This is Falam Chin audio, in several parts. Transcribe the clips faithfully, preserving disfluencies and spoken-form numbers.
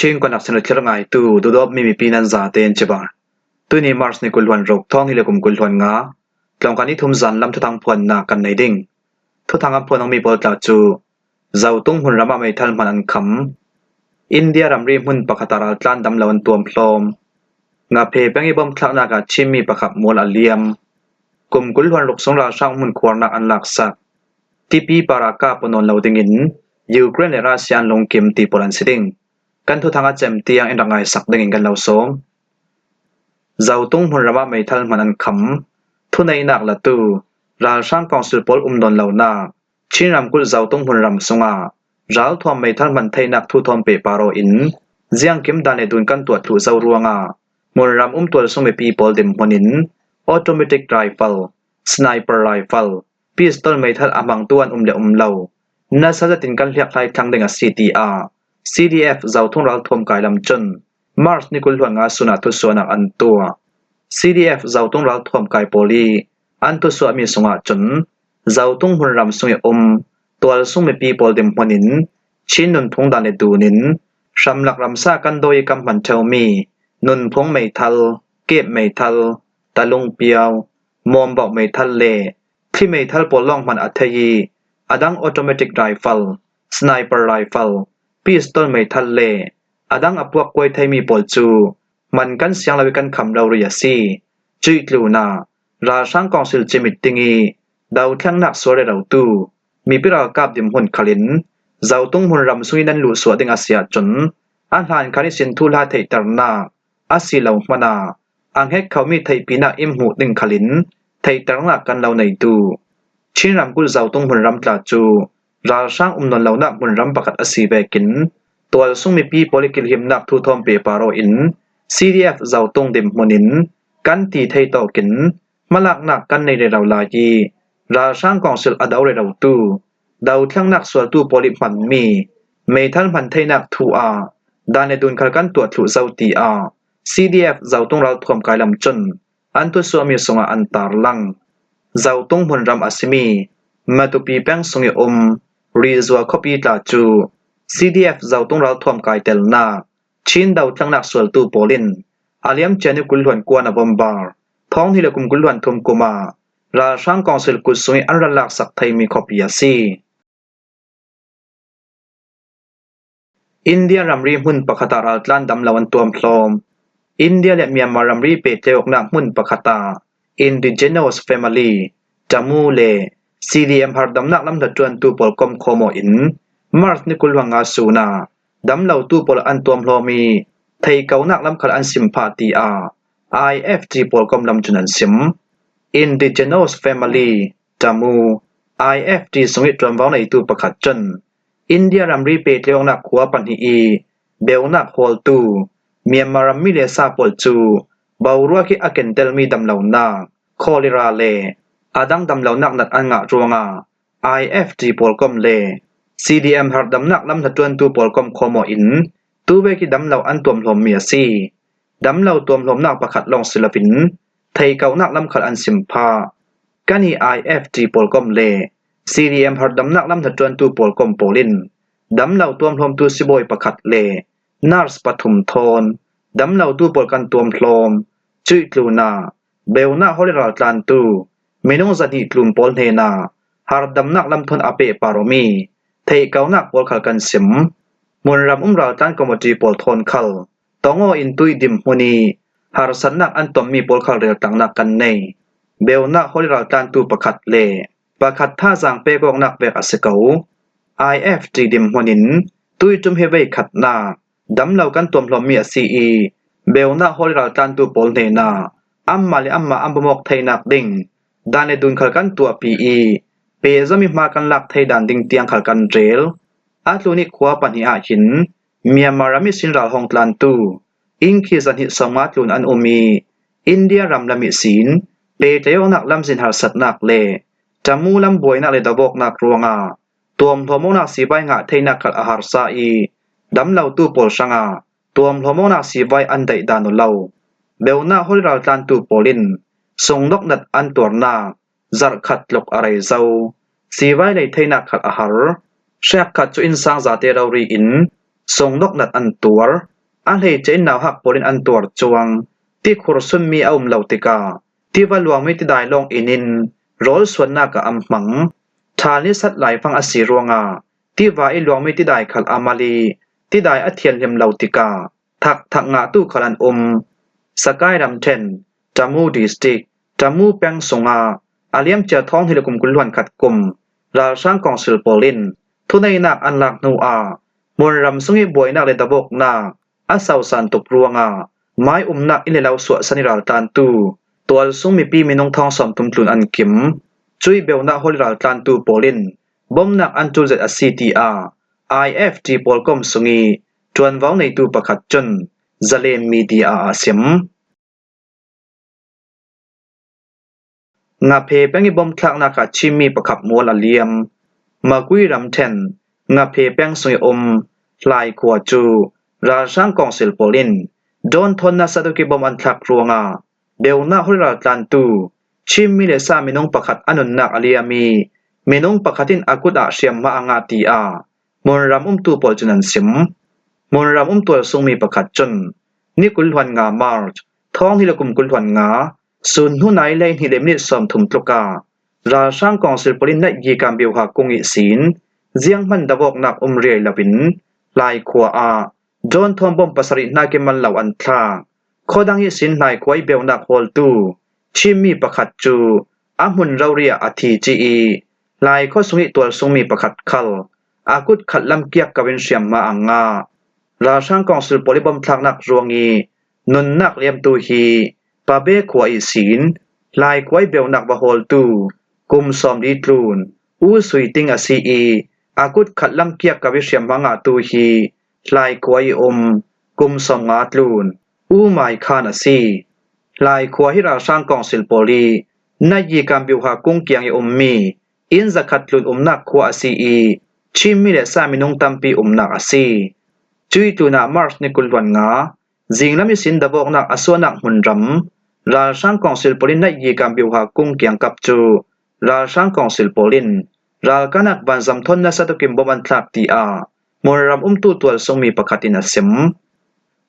Chin kuanak sin thlir ngaitu dudawp mi mipi nan zate in cibai. Tuni March ni kul hluan ruk, thawng hnih le kum kul hluan nga, tlawngkai ni thum zan lam thuthang phuannak kan nei ding. Thuthang a phuan mi pawl tla cu Zotung hmunram ah meithal hman an kham. India ramri hmun pakhat ah raltlan damlo an tuam hlawm. Ngaphe peng i bom thlaknak ah Chin mi pakhat mual a liam. Kum kul hluan ruk sung ralhrang hmun khuarnak an laksak. Tipi para kap nawn lo dingin Ukraine le Russia an lungkim ti pawl an si ding. Kan thuthang a cem tiang in rak ngaisak dingin kan lo sawm. Zotung hmunram ah meithal hman an kham. Thuneihnak latu, ralhrang kawngsil pawl um nawn lonak, Chin ramkulh Zotung hmunram sungah ralthuam meithal hman theinak thu thawn pehpar aw in, ziangkim dan le dun kan tuah thluh zo ruangah hmunram um tualsung mipi pawl dinhmun in automatic rifle, sniper rifle, pistol meithal a hmangtu an um le um lo, nasa zetin kan hliakhlai thlang ding a si, tiah C D F Zotung ralthuam kai lam cun March ni kul hluan nga sun ah thusuahnak an tuah. C D F Zotung ralthuam kai pawl i an thusuahmi sungah cun Zotung hmunram sung i um tualsung mipi pawl dinhmun in Chin nunphung dan le dun in hramlak ramsa kan dawi i kan hman ṭheumi nunphung meithal, kep meithal, talung piau, mawmbauh meithal le thli meithal pawl lawng hman a thei i, a dang automatic rifle, sniper rifle, pistol meithal le a dang a puak kuai theimi pawl cu hman kan siang lo i kan kham rori a si. Cuih tlunah ralhrang kawngsil cimit ding i dothlengnak sual rerotu mipi ralkap dinhmun khal in Zotung hmunram sung i nan luhsuah ding a si ahcun, a hlan khan ihsin thuhla theihternak a si lo hmanah a nghekkhomi theihpinak in hmuh ding khal in theihternak kan lo nei duh. Chin ramkulh Zotung hmunram tla cu ralhrang um nawn lonak hmunram pakhat a si vekin tualsung mipi pawl i kilhimnak thu thawn pehpar aw in C D F Zotung dinhmun in kan ti thei tawkin hmalaknak kan nei rero lai i ralhrang kawngsil a do rerotu dothlengnak sualtu pawl i hmanmi meithal hman theinak thu ah dan le dun khal kan tuah thluh zo, tiah C D F Zotung ralthuam kai lam cun an thusuahmi sungah an tarlang. Zotung hmunram a simi Matupi peng sung i um Rizua khuapi tla cu C D F Zotung ralthuam kai telnak Chin dothlengnak sualtu pawl in a liam cian i kul hluan kua November thawng hnih le kum kul hluan thum kum ah ralhrang kawngsil kut sung i an rak laksak theimi khuapi a si. India ramri hmun pakhat ah raltlan damlo an tuam hlawm. India le Myanmar ramri pehtlaihawknak hmun pakhat ah Indigenous Family, Tamu le C D M harhdamnak lam hnaṭuantu pawl komkhawm aw in March ni kul hluan nga sun ah damlotu pawl an tuam hlawm i theihkonak lam khal an sim phah, tiah I F T pawl kom lam cun an sim. Indigenous Family, Tamu, I F T sung i ṭuanvo neitu pakhat cun India ramri pehtlaihawknak khua pahnih i beunak hawltu Myanmar rammi le sa pawl cu boruak i a kentelmi damlonak, cholera le a dang damlonak nat an ngah ruangah I F T pawl kom le C D M harhdamnak lam hnaṭuantu pawl kom khawm aw in tuvek i damlo an tuam hlawmmi a si. Damlo tuam hlawmnak pakhat lawng si loin theihkonak lam khal an sim phah. Kan i I F T pawl kom le C D M harhdamnak lam hnaṭuantu pawl kom pawl in damlo tuam hlawmtu sibawi pakhat le nurse pathum thawn damlotu pawl kan tuam hlawm. Cuih tlunah beunak hawl i raltlantu minung zahnih tlun pawl hnenah harhdamnak lam thawn a pehpar awmi theihkonak pawl khal kan sim. Hmunram um raltlan committee pawl thawn khal tong aw in tuih dinhmun i harsatnak an tuammi pawl khal reltlangnak kan nei. Beunak hawl i raltlantu pakhat le pakhat thazaang pek awknak vek a si ko. I F T dinhmun in tuih ṭum hi veikhatnak damlo kan tuam hlawmmi a si i beunak hawl i raltlantu pawl hnenah anmah le anmah an bawmawk theinak ding dan le dun khal kan tuahpi i pehzom i hma kan lak thei dan ding tiang khal kan rel. A tlun i khua pahnih ah hin Myanmar ram ihsin ralhawng tlantu inn khi zahnih sawmnga tlun an um i India ram lam ihsin pehtlaihawknak lamzin harsatnak le Tamu lam buainak le dovawknak ruangah tuam hlawm awknak sivai ngah theinak khal a harsa i damlotu pawl hrangah tuam hlawm awknak sivai an daih dan aw lo. Beunak hawl i raltlantu pawl in sungdok nat an tuarnak zarh khat tluk a rei zo. Sivai lei theinak khal a har. Hriak khat cu innsang zate rori in sungdok nat an tuar. A hleice in nauhak pawlin an tuar cuang. Tikhur sunmi a um lo tikah tiva luangmi tidai lawng inin rawl suannak ah an hmang. Ṭhal ni sat laifang a si ruangah tiva ih luangmi tidai khal a mal ih tidai a thianhlim lo tikah thakthak ngahtu khal an um. Sagaing ramṭhen, Tamu District, Tamu peng sungah a liamcia thawng hnih le kum kul hluan khat kum ralhrang kawngsil pawl in thuneihnak an lak hnuah hmunram sungih buainak le davawknak a sausan tuk ruangah mai umnak inn le lo suahsan ih raltlantu tualsung mipi minung thawng sawmthum tlun an kim. Cuih beunak hawl ih raltlantu pawl in bomnak an ṭul zet a si, tiah I F T pawlkom sungih ṭuanvo neitu pakhat cun Zalen Media ah a sim. Ngaphe peng ih bomthlaknak ah Chinmi pakhat mual a liam. Magway ramṭhen Ngaphe peng sungih um Hlai khua cu ralhrang kawngsil pawl in drone thawn nasa tuk ih bom an thlak ruangah beunak hawl ih raltlantu Chinmi le sa minung pakhat a nunnak a liam ih minung pakhat in a kut ah hriamhma a ngah, tiah hmunram umtu pawl cun an sim. Hmunram um tualsungmi pakhat cun ni kul hluan nga March, thawng hnih le kum kul hluan nga, sun hnu nai lei hnih le minit sawmthum tluk ah ralhrang kawngsil pawl in Nayyikan Byohakung ihsin zianghman davawknak um riai loin Hlai khua ah drone thawn bom pasarih hnak ih mal lo an thlak. Khuadang ihsin Hlai khua ih beunak hawltu Chinmi pakhat cu a hmun rori ah a thi ci ih Hlai khua sungih tualsungmi pakhat khal a kut khat lam kiak ko in hriamhma a ngah. Ralhrang kawngsil pawl ih bomthlaknak ruangih nunnak liamtu hi Pabe khua ihsin Hlai khua ih beunak va hawltu kum sawmli tlun U Sui Ting a si ih a kut khat lam kiak ko ih hriamhma ngahtu hi Hlai khua ih um kum sawmnga tlun U Mai Khan a si. Hlai khua hi ralhrang kawngsil pawl ih Nayyikan Byohakung kiang ih ummi inn zakhat tlun umnak khua a si ih Chinmi le sa minung tampi umnak a si. Cuih tlunah March ni kul hluan nga zinglam ihsin davawknak a suahnak hmunram ralhrang kawngsil pawl in Nayyikan Byohakung kiangkap cu ralhrang kawngsil pawl in ralkahnak vanzam thawn nasa tuk in bom an thlak, tiah hmunram umtu tualsungmi pakhat in a sim.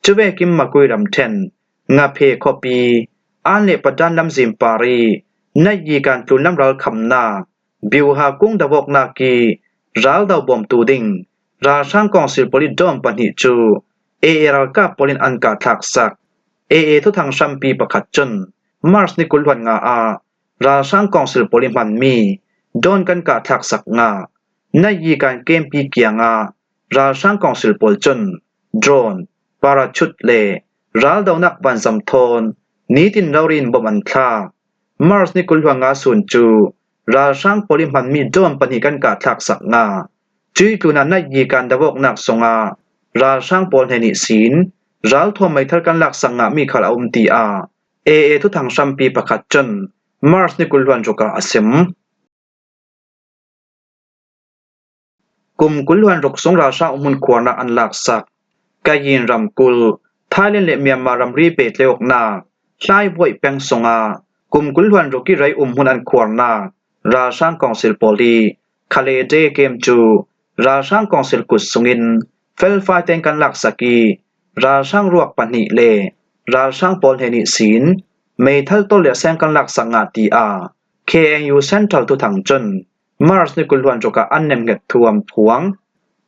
Cuvekin Magway ramṭhen Ngaphe khuapi An le Padan lamzin par ih Nayyikan tlunlam ralkhamnak Byohakung davawknak ih raldo bawmtu ding ralhrang kawngsil pawl ih drone pahnih cu A A ralkap pawl in an kah thlaksak. A A thuthang hrampi pakhat cun March ni kul hluan nga ah ralhrang kawngsil pawl ih hmanmi drone kan kah thlaksak ngah. Nayyikan kempi kiangah ralhrang kawngsil pawl cun drone, parachute le raldonak vanzam thawn nitin rori in bom an thlak. March ni kul hluan nga sun cu ralhrang pawl ih hmanmi drone pahnih kan kah thlaksak ngah. Cuih tlunah Nayyikan davawknak sungah ralhrang pawl hnen ihsin ralthuam meithal kan laksak ngahmi khal a um, tiah A A thuthang hrampi pakhat cun March ni kul hluan ruk ah a sim. Kum kul hluan ruk sung ralhrang umhmun khuarnak an laksak. Kayin ramkulh, Thailand le Myanmar ramri pehtlaih awknak Hlaivuaih peng sungah kum kul hluan ruk ih rei umhmun an khuarnak ralhrang kawngsil pawl ih Khalede kem cu ralhrang kawngsil kut sungin felfai tein kan laksak ih ralhrang ruak pahnih le ralhrang pawl hnen ihsin meithal tawlh le seng kan laksak ngah, tiah K N U Central thuthang cun March ni kul hluan ruk ah an nemhnget thu an phuang.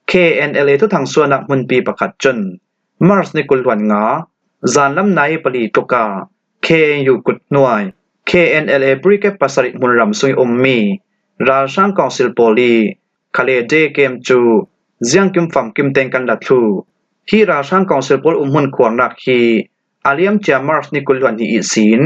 K N L A thuthang suahnak hmunpi pakhat cun March ni kul hluan nga zanlam nai pali tluk ah K N U kut hnuai K N L A Brigade pasarih hmunram sung ih ummi ralhrang kawngsil pawl ih Khalede kem cu ziangkim famkim tein kan la thluh. Hi ralhrang kawngsil pawl umhmun khuarnak hi a liamcia March ni kul hluan hnih ihsin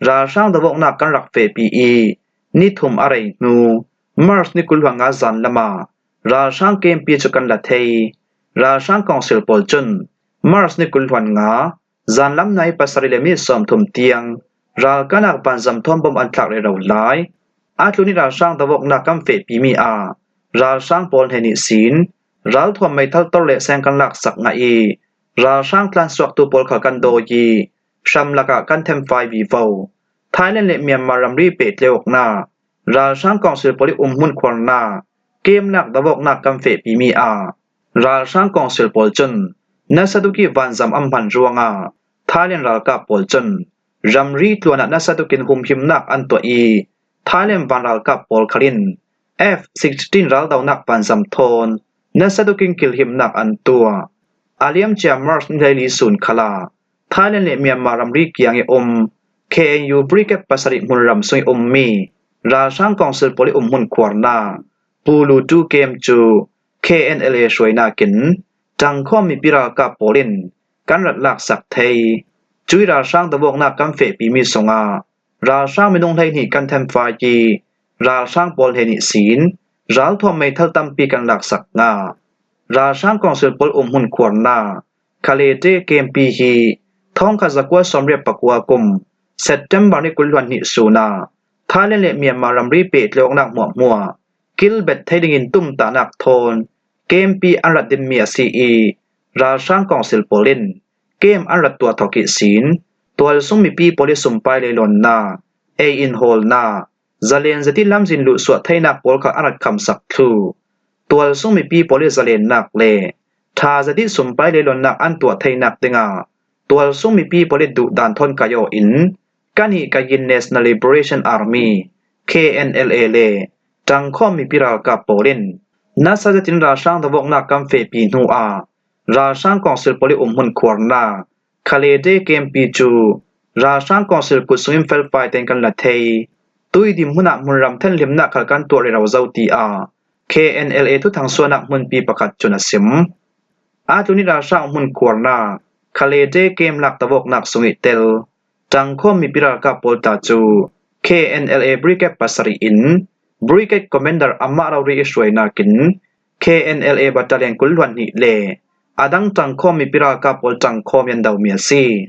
ralhrang davawknak kan rak fehpi ih ni thum a rei hnu March ni kul hluan nga zanlam ah ralhrang kempi cu kan la thei. Ralhrang kawngsil pawl cun March ni kul hluan nga zanlam nai pasarih le minit sawmthum tiang ralkahnak vanzam thawn bom an thlak rero lai. A tlun ih ralhrang davawknak kan fehpimi ah ralhrang pawl hnen ihsin ralthuam meithal tawlh le seng kan laksak ngah ih ralhrang tlansuaktu pawl khal kan dawi ih hram lakah kan themfai vivo. Thailand le Myanmar ramri pehtlaih awknak ralhrang kawngsil pawl ih umhmun khuarnak kemnak davawknak kan fehpimi ah ralhrang kawngsil pawl cun Nasaduk ih vanzam an hman ruangah Thailand ralkap pawl cun ramri tluanah nasadukin humhimnak an tuah ih Thailand vanralkap pawl khalin F sixteen raldonak vanzam thawn nasadukin kilhimnak an tuah. A liamcia March ni hleili sun khalah Thailand le Myanmar ramri kiang ih um K N U Brigade pasarih hmunram sungih ummi ralhrang kawngsil pawl ih umhmun khuarnak Pulutu kem cu K N L A hruainakin ṭangkhawm mipi ralkap pawl in kan rak laksak thei. Cuih ralhrang dovawknak kan fehpimi sungah ralhrang minung hleihnih kan thenfai ih ralhrang pawl hnen ihsin ralthuam meithal tampi kan laksak ngah. Ralhrang kawngsil pawl umhmun khuarnak Khalete kempi hi thawngkhat zakua sawmriat pakua kum September ni kul hluan hnih sunah Thailand le Myanmar ramri pehtlawknak hmuahhmuah kilbet thei dingin tumtahnak thawn kempi an rat dinmi a si ih ralhrang kawngsil pawl in kem an rat tuah thawk ihsin tualsung mipi pawl ih sumpai leilawnnak, ei-in hawlnak, zalen zetin lamzin luhsuah theinak pawl kha an rak khamsak thluh. Tualsung mipi pawl ih zalennak le ṭha zetin sumpai leilawnnak an tuah theinak dingah tualsung mipi pawl ih duhdan thawn kaih aw in kan ih Kayin National Liberation Army, K N L A le ṭangkhawm mipi ralkap pawl in nasa zetin ralhrang dovawknak kan fehpi hnuah ralhrang kawngsil pawl ih umhmun khuarnak Khalete kempi cu ralhrang kawngsil kut sungin felfai tein kan la thei. Tui dinhmun ah hmunram thenhlimnak khal kan tuah rero zo, tiah K N L A thuthang suahnak hmunpi pakhat cun a sim. Atu nih ralhrang umhmun khuarnak Khalete kem lak dovawknak sungih tel ṭangkhawm mipi ralkap pawl ta cu K N L A Brigade pasarih in Brigade Commander amah rori ih hruainakin K N L A Battalion kul hluan hnih le a dang ṭangkhawm mipi ralkap pawl ṭangkhawm in an domi a si.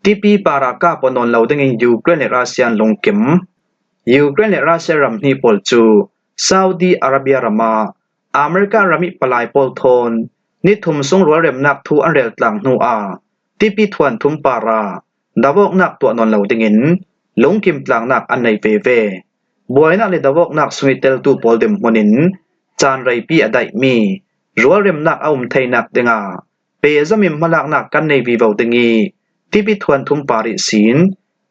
Tipi parah kap aw nawn lo dingin Ukraine le Russia an lungkim. Ukraine le Russia ram hnih pawl cu Saudi Arabia ram ah America ram ih palai pawl thawn ni thum sung rualremnak thu an rel tlang hnuah tipi thuan thum parah dovawknak tuah nawn lo dingin lungkim tlangnak an nei veve. Buainak le dovawknak sungih teltu pawl dinhmun in caan reipi a daihmi rualremnak a um theinak dingah pehzom in hmalaknak kan nei vivo ding ih tipi thuan thum par ihsin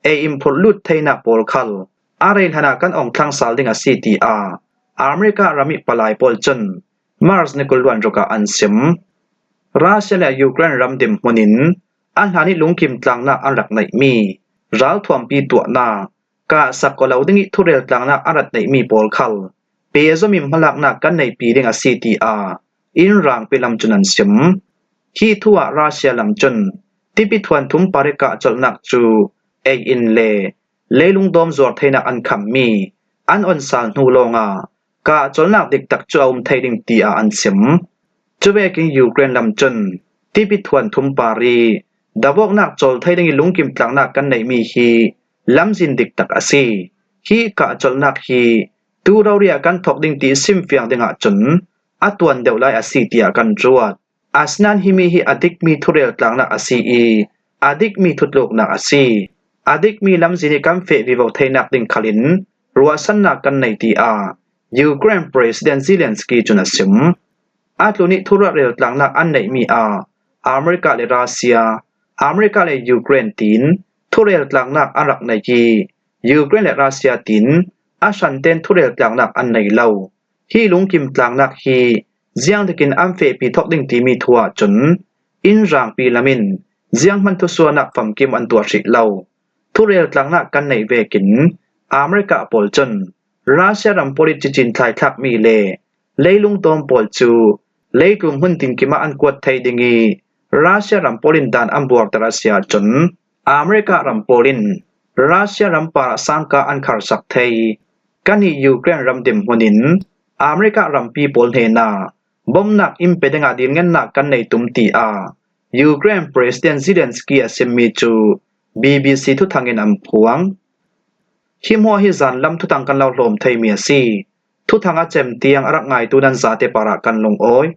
ei in phurh lut theinak pawl khal a rei hlanah kan ong thlang sal ding a si, tiah America ram ih palai pawl cun March ni kul hluan ruk ah an sim. Russia le Ukraine ram dinhmun in a hlan ih lungkim tlangnak an rak neihmi ralthuampi tuahnak, kahsak aw lo ding ih thurel tlangnak an rak neihmi pawl khal pehzom in hmalaknak kan neipi ding a si, tiah Iran rangpi lam cun an sim. Hi thu ah Russia lam cun tipi thuan thum par ih kahcolhnak cu ei in le leilung dawm zuar theinak an khammi an on sal hnu lawngah kahcolhnak diktak cu a um thei ding, tiah an sim. Cuvekin Ukraine lam cun tipi thuan thum par ih dovawknak cawl thei ding ih lungkim tlangnak kan neihmi hi lamzin diktak a si. Hi kahcolhnak hi tu rori ah kan thawk ding ti ih simfiang ding ahcun a tuan deuh lai a si, tiah kan ruat. Asinain himi hi a dikmi thurel tlangnak a si ih a dikmi thutluknak a si. A dikmi lamzin ih kan feh vivo theinak ding khalin ruahsannak kan nei, tiah Ukraine President Zelensky cun a sim. A tlun ih thurel tlangnak an neihmi ah America le Russia, America le Ukraine tiin thurel tlangnak an rak nei ih Ukraine le Russia tiin a hranten thurel tlangnak an nei lo. Hi lungkim tlangnak hi ziangtikin an fehpi thawk ding timi thu ahcun Iran rangpi lam in zianghman thusuahnak famkim an tuah hrih lo. Thurel tlangnak kan neih vekin America pawl cun Russia ram pawl ih cicin thlaithlakmi le leilung dawm pawl cu leitlun hmun tinkim ah an kuat thei ding ih Russia ram pawl in dan an buarter a si ahcun America ram pawl in Russia ram parah sangka an kharsak thei. Kan ih Ukraine ram dinhmun in America rampi pawl hnenah bomnak in pe dingah dilngennak kan nei tum, tiah Ukraine President Zelensky a simmi cu B B C thuthang in an phuang. Hi hmuah hi zanlam thuthang kan lo hlawm theimi a si. Thuthang a cem tiang a rak ngaitu nan zate parah kan lungawi.